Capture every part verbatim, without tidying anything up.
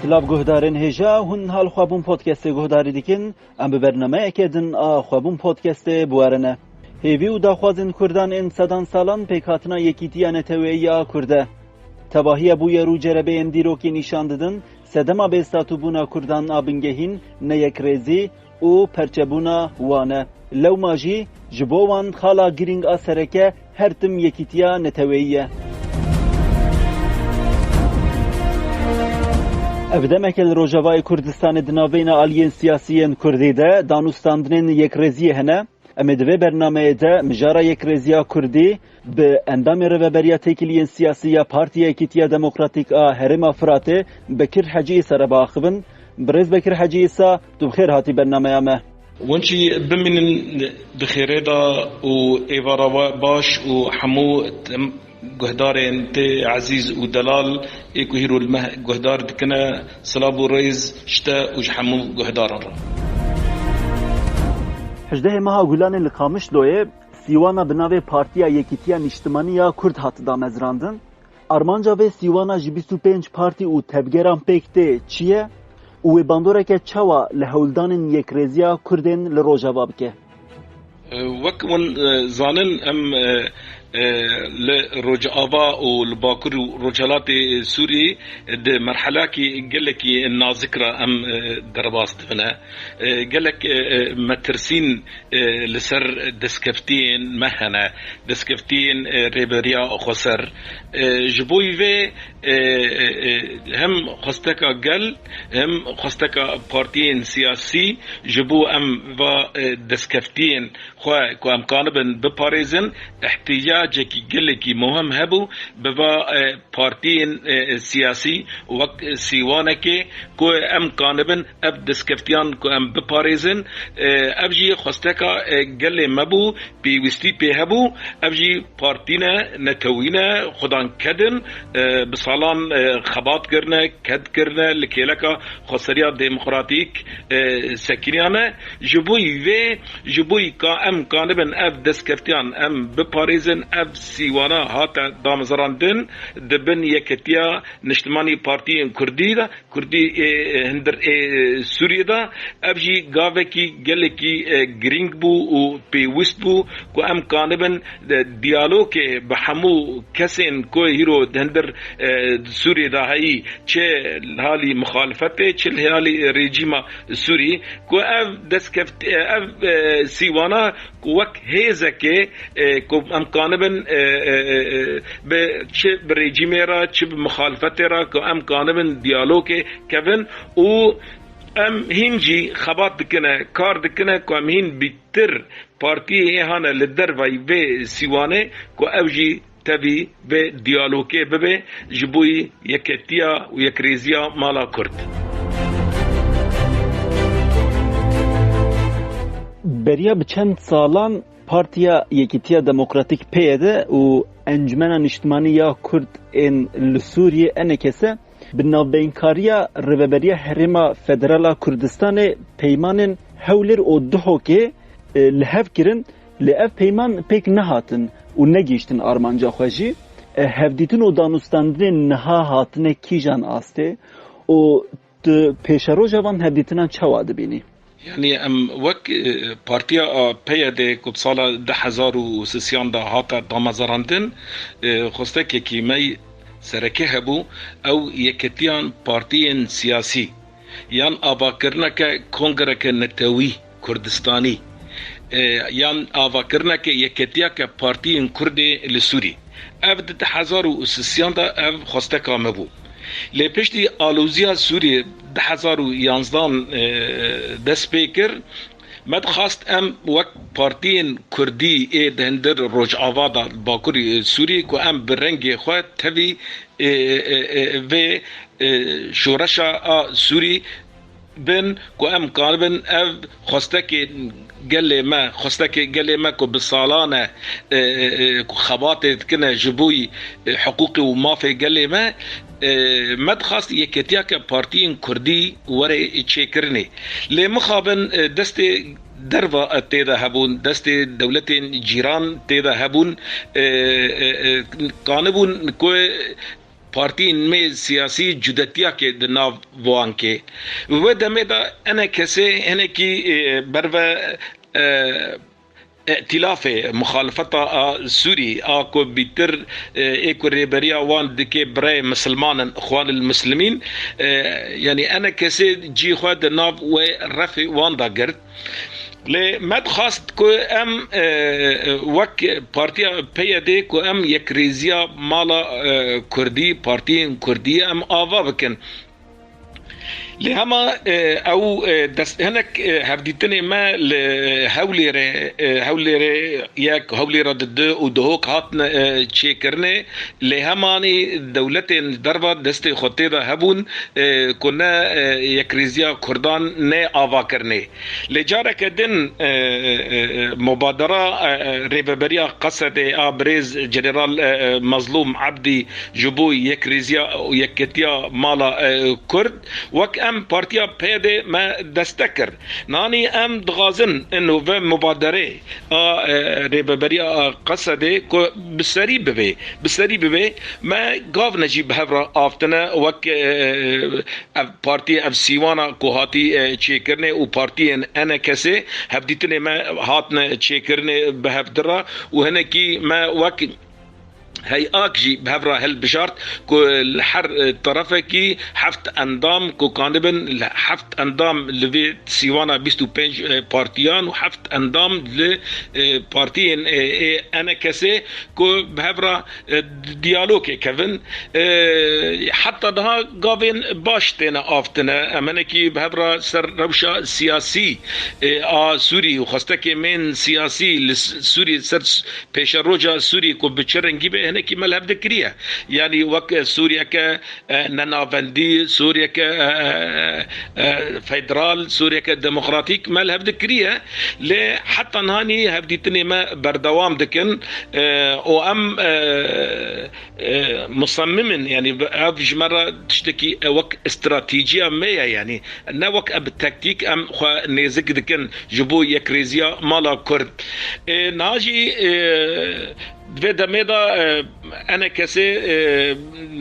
Silav guhdarên hêja, hûn hal Xwebûn Podcastê guhdarî dikin. Em bi bernameyeke din a Xwebûn Podcastê bi we re ne. Hêvî û daxwazên Kurdan ên sedan salan pêkhatina yekîtiya neteweyî ya Kurd e. Tevahiya bûyer û cerebeyên dîrokê nîşan didin, sedema bêstatûbûna Kurdan a bingehîn ne yekrêzî û perçebûna wan e. Lewma jî ji bo wan xala girîng a sereke her tim yekîtiya neteweyî ye. Ev demeke li Rojavayê Kurdistanê di navbeyna aliyên siyasî yên Kurdî de danûstandinên yekrêziyê hene. Em ê di vê bernameyê de mijara yekrêziya Kurdî bi endamê Rêveberiya Têkiliyên Siyasî ya Partiya Yekîtiya Demokratîk a Herêma Firatê, Bekir Hecî Îsa re biaxivin. Birêz Bekir Hecî Îsa, tu bi xêr hatî bernameya me. Hûn jî bimînin di xêrê de û êvara we baş û hemû tem-, guhdarên tê ezîz û delal ê ku hîro li me guhdar dikine, silav û rêz ji te û ji hemû guhdaran re. Hejdehê meha Gulanê li Qamişloyê Sîwana bi navê Partiya Yekîtiya Niştimanî ya Kurd hat damezrandin. Armanca vê sîwana ji bîst û pênc partî û tevgeran pêk tê çi ye û wê bandoreke çawa li hewldanên yekrêziya Kurdên li Rojava bike? Wek hûn, e, zanin, em, e, e, li Rojava û li Bakur û Rojhilatê Sûrî di merhelakî gelekî nazik re em, e, derbas dibine. E, gelek, e, e, metirsîn, e, li ser destkeftiyên me hene, destkeftiyên, e, Rêveberiya Xweser. E, ji bo vê, e, e, e, hem xwesteka gel, hem xwesteka partiyên siyasî ji bo em va, e, destkeftiyên xwe ku em kanibin biparêzin, ihtiyacekî gelekî muhim hebû bi va, e, partiyên, e, siyasî wek sîwanekê ku em kanibin ev destkeftîyan ku em biparêzin. E, ev jî xwesteka, e, gelê me bû, pêwîstî pê hebû. Ev jî partî ne, netewî ne, xudan kedin, e, bi salan, e, xebat kirine, ked kirine, li kêleka xweseriya demokratîk, e, sekiniyane. Ji bo vê, ji bo ka em kanibin ev destkeftîyan em biparêzin, ev sîwana hate damezrandin di bin Yeketiya Niştimanî Partiyên Kurdî de, Kurdî ê, ê, hundir ê, ê, Sûriyê de. Ev jî gavekî gelekî, e, girîng bû û pêwîst bû ku em kanibin, e, diyalogê bi hemû kesên ku hîro hundir, e, Sûriyê de heyî, çi li halî muxalifetê, çi li halî rejîma Sûrî, ku ev destkeftî, ev, e, sîwana ku wek hêzekê, e, ku em kanibin, e, e, e, e, bi çi bi rejîmê re, çi bi muxalifetê re, ku em kanibin diyalogê kevin û em hîn jî xebat dikine, kar dikine, ku em hîn bîtir partiyê ê hane li dervayî vê sîwanê, ku ew jî tevî vê diyalogê bibe ji bo yeketiya û yekrêziya mala Kurd. Beriya bi çend salan Partiya Yekîtiya Demokratîk, P Y D, û Encumena Niştimanî ya Kurd ên li Sûriyê, E N K S, bi navbeynkariya Rêveberiya Herêma Federal a Kurdistanê peymanên Hewlêr û Duhokê, e, li hev kirin, lê ev peyman pêk nehatin û negihîştin armanca xwe jî. E, hevdîtin û danûstandinên niha hatine kîjan astê û tu pêşeroja van hevdîtinan çawa dibînî? Yanî em wek, e, partiya a P Y D ku di sala du hezar û sisiyan de hate damezrandin, e, xwestekekî me sereke hebû, ew yeketiyan partiyên siyasî, yan avakirineke kongreke netewî Kurdistanî, e, yan avakirineke yeketiyeke partiyên Kurdê li Sûrî. Ev di du hezar û sisiyan de ev xwesteka me bû. Lê piştî aloziya Sûriyê du hezar û yanzdan, e, dest pê kir, me dixwast em wek partiyên Kurdî ê di hundir Rojava de, Bakurî Sûriyê, ku em bi rengê xwe tevî, e, e, e, vê, e, şoreşa a Sûrî bin, ku em karibin ev xwestekê gelê me, xwestekê gelê me ku bi salan e, e, e, e, ku xebatê dikine ji bo, e, hiqûqê û mafê gelê me, e, me dixwast yeketiyeke partiyên Kurdî were çêkirinê. Lê mixabin, e, destê derva tê de hebûn, destê dewletên cîran tê de hebûn, e, e, e, kanibûn ku partiyên me siyasî cudetiyakê di nav wan kê. Wê demê de enekesê hinekî, e, berve, e, îtîlafê muxalifeta a Sûrî a ku bîtir, e, ê ku rêberiya wan dike birayê misilmanin, Xwanil Muslimîn, e, yanî enekesê cî xwe di nav wê refê wan de girt. Lê me dixwast ku em, e, wek partiya P Y D ku em yekrêziya mala, e, Kurdî, partiyên Kurdî em ava bikin. Lê hema, e, ew, e, dest, hinek, e, hevdîtinê me li Hewlêrê, e, Hewlêrê yek, Hewlêra di du û Duhok hatine, e, çêkirinê. Lê hemanî dewletên li derva destê xwe tê de hebûn, e, ku ne, e, yekrêziya Kurdan ne avakirinê. Lê careke din, e, e, e, mubadera, e, e, rêveberiya Qesedê a birêz General, e, e, Mezlûm Ebdî ji bo yekrêziya û yeketiya mala, e, Kurd, wek em Partiya P Y D me destek kir. Nanî em dixwazin ino ve mubaderê a, e, rêveberiya Qesedê ku bi serî bibe, bi serî bibe, me gavne jî bi hev re aftine wek, e, ev partî, ev sîwana ku hatî, e, çêkirinê û partiyên enekesê hevdîtinê me hatine çêkirinê bi hev dira û hinekî me wek hey'ak jî bi hev re hilbijart ku li her, e, terefekî heft endam ku kanibin li heft endam li vê sîwana bîst û pênc, e, partiyan û heft endam li, e, partiyên, e, ê enekesê ku bi hev re, e, diyalogê kevin. E, heta niha gavên baş têne aftine. Em hinekî bi hev re ser rewşa siyasî, e, a Sûrî û xwestekê mêrên siyasî li S-, Sûrî ser s-, pêşeroja Sûrî ku bi çi rengî be, hinekî me li hev dikiriye. Yanî wek, e, Sûriyeke, e, nenavendî, Sûriyeke, e, e, e, federal, Sûriyeke demokratîk me li hev dikiriye. Lê heta nihanî hevdîtinê me berdewam dikin, e, û em, e, e, musemmimin, yanî ev ji me re tiştekî, e, wek stratejiya me ye, yanî ne wek ev taktîk em xwe nêzik dikin ji bo yekrêziya mala Kurd. E, niha jî, e, di vê demê de, e, enekesê, e,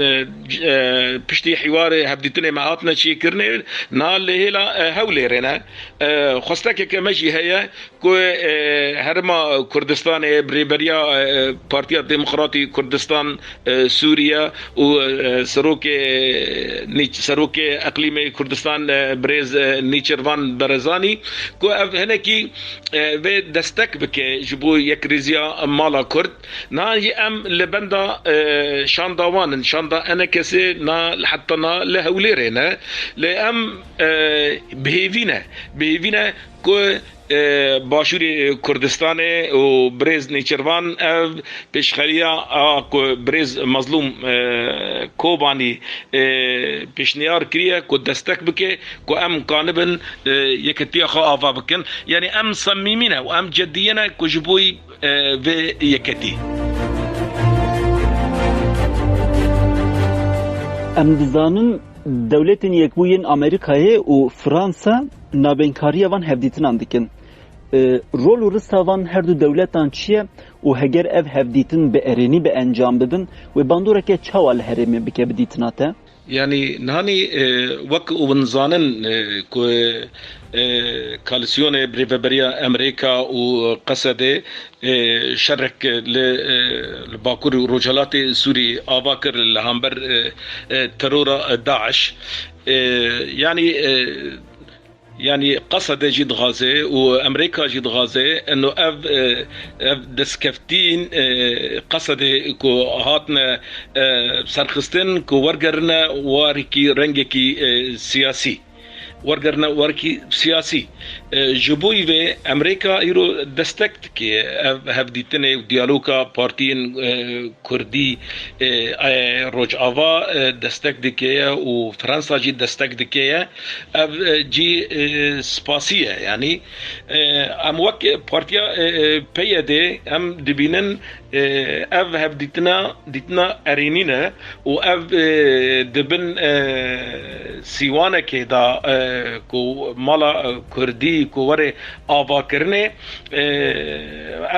e, e, piştî hîwarê hevdîtinê me hatine çêkirinê, niha li hêla, e, Hewlêrê ne. E, xwestekeke me jî heye, ku, e, Herêma Kurdistanê bi rêberiya, e, Partiya Demokratî Kurdistan, e, Sûriye û, e, serokê, e, Nîç-, serokê Eqlîmê Kurdistan, e, birêz, e, Nîçirvan Berezanî, ku ev hinekî, e, vê destek bike ji bo yekrêziya mala Kurd. Niha jî em li benda, e, şanda wan in, şanda enekesê na, heta na li Hewlêrê ne. Lê em, e, bi hêvî ne, bi hêvî ne ku, e, Başûrê Kurdistanê û birêz Nêçirvan ev pêşxeriya a ku birêz Mezlûm, e, Kobanî, e, pêşniyar kiriye ku destek bike ku em kanibin, e, yeketiya xwe ava bikin. Yanî em semîmî ne û em cediyê ne ku ji bo, e, vê yeketî. Em dizanin Dewletên Yekbûyî yên Amerîkayê û Fransa nabênkariya van hevdîtinan dikin. E, rol û rista van her du dewletan çi ye û heger ev hevdîtin bi erênî bi encam bibin, wê bandoreke çawa li herêmê bike bi dîtina te? Yanî nihanî, e, wek hûn zanin, e, ku, e, koalîsyonê bi rêveberiya Amerîka û Qesedê, e, şerek li, e, li Bakur û Rojhilatê Sûrî ava kir li hember, e, e, terora DAIŞ. E, yanî, e, Yanî Qesede jî dixwaze û Amerîka jî dixwaze, eno ev, e, ev destkeftîn, e, Qesede ku hatine, e, serxistin ku wergerine warekî rengekî, e, siyasî. Wergerine warekî siyasî. E, ji bo vê Amerîka îro destek dike ev hevdîtinê û diyaloga partiyên, e, Kurdî, e, e, Rojava, e, destek dike ye û Fransa jî destek dike ye. Ev, e, cî, e, spasî ye. Yanî, e, em wek partiya, e, e, P Y D em dibînin, e, ev hevdîtina, dîtina erênî ne û ev, e, di bin, e, sîwanekê de, e, ku mala, e, Kurdî ku were avakirinê, e,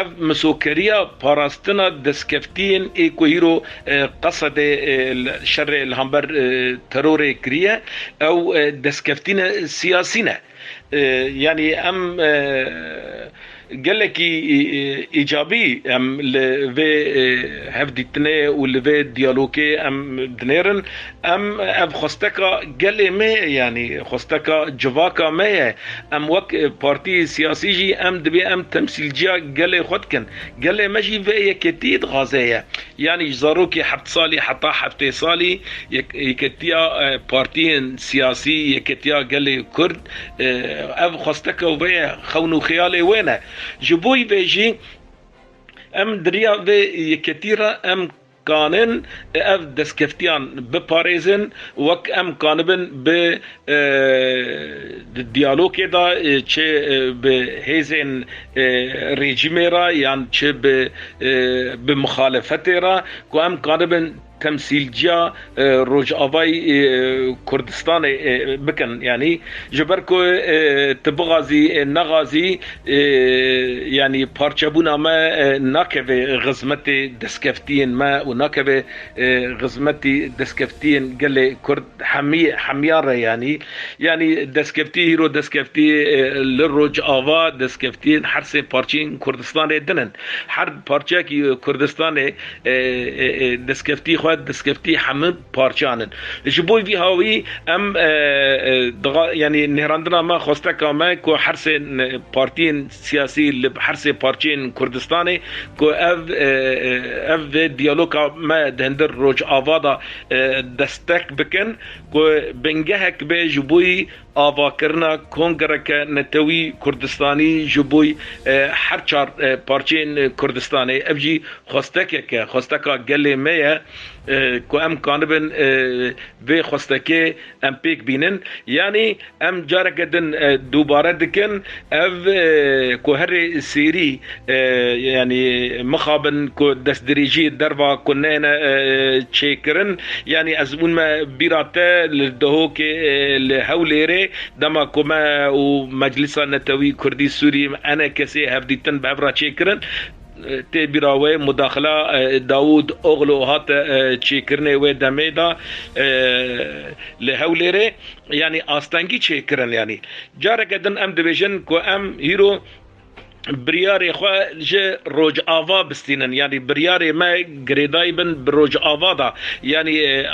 ev misokeriya parastina destkeftiyên ê ku hîro, e, Qesedê, e, li, şerê li hember, e, terorê kiriye, ew, e, destkeftîne siyasî ne. E, yanî em, e, gelekî, e, îcabî em li vê, e, hevdîtinê û li vê diyalogê em dinêrin. Em, ev xwesteka gelê me ye, yanî xwesteka civaka me ye. Em wek, e, partiyê siyasî jî em dibê em temsîlciya gelê xwe dikin. Gelê me jî vê yeketiyê dixwaze ye. Yanî ji zarokê heft salî heta heftê salî yek-, yeketiya, e, partiyên siyasî, yeketiya gelê Kurd, e, ev xwesteka wê ye, xewn û xeyalê wê ne. Ji bo vê jî em di riya vê yeketî re em kanin ev destkeftiyan biparêzin, wek em kanibin bi, e, di diyalogê de, e, çi, e, bi hêzên, e, rejîmê re yan çi bi, e, bi muxalefetê re, ku em kanibin temsîlciya, e, Rojavayê, e, Kurdistanê, e, bikin. Yanî ji ber ku, e, tu bixazî, e, nexazî, e, yanî parçebûna me, e, nakeve xizmetê destkeftiyên me û nakeve, e, xizmetî destkeftiyên gelê Kurd hemî-, hemiyan re yanî. Yanî destkeftî, hîro destkeftî, e, li Rojava destkeftiyên her sê parçeyên Kurdistanê din in. Her parçeyekî Kurdistanê, e, e, e, destkeftî xwe, destkeftî hemî parçeyan in. Ji bo vî hawî em, e, e, dixa-, yanî nêrandina me, xwesteka me ku her sê n-, partiyên siyasî li her sê parçeyên Kurdistanê ku ev, e, e, ev vê diyaloga me di hundir Rojava de, e, destek bikin, ku bingehek be ji bo avakirina kongreke netewî Kurdistanî ji bo, e, her çar, e, parçeyên Kurdistanê. Ev jî xwestekek e, xwesteka gelê me ye, e, ku em kanibin, e, vê xwestekê em pêk bînin. Yanî em careke din, e, dubare dikin, ev, e, ku herê sêrî, e, yanî mixabin ku destdirêjî derva ku neyne, e, çêkirin. Yanî ez bûnme bîra te li Dihokê, e, li Hewlêrê, dema ku me û Meclisa Netewî Kurdî Sûrî, E N K S'ê hevdîtin bi hev re çêkirin. E, tê bîra we mudaxila, e, Dawûd Oglu hate, e, çêkirinê wê demê de, e, li Hewlêrê, yanî astengî çêkirin, yanî. Careke din em dibêjin ku em hîro biryarê xwe ji Rojava bistînin. Yanî biryarê me girêdayî bin bi Rojava da. Yanî, e,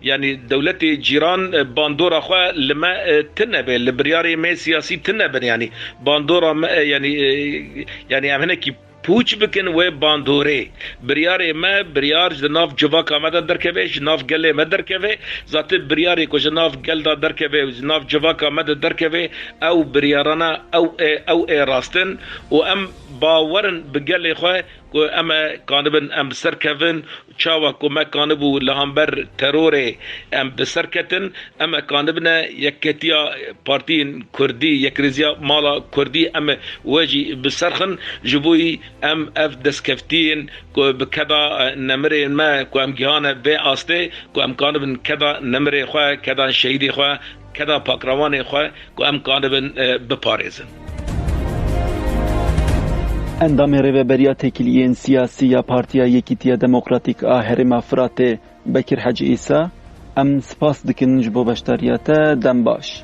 yanî dewletê cîran, e, bandora xwe li me, e, tune be. Li biryarê me siyasî tune bin. Yanî bandora me, e, yanî, e, yanî em hinekî pûç bikin wê bandorê. Biryarê me, biryar ji nav civaka me de derkeve, ji nav gelê me derkeve. Zaten biryarê ku ji nav gel de derkeve, ji nav civaka me de derkeve, ew biryarana ew ê, ew ê rast in û em bawer in bi gelê xwe ku em ê kanibin em bi ser kevin, çawa ku me kanibû li hember terorê em bi ser ketin, em ê kanibine yeketiya partiyên kurdî, yekrêziya mala kurdî, em ê we jî bi ser xin, ji bo yî em ev destkeftiyên ku bi keda, e, nemirên me ku em gihane vê astê, ku em kanibin keda nemirê xwe, keda şehîdê xwe, keda pakravanê xwe ku em kanibin, e, biparêzin. Endamê Rêveberiya Têkiliyên Siyasî ya Partiya Yekîtiya Demokratîk a Herêma Firatê, Bekir Hecî Îsa, em spas dikin ji bo beşdariya te, dem baş.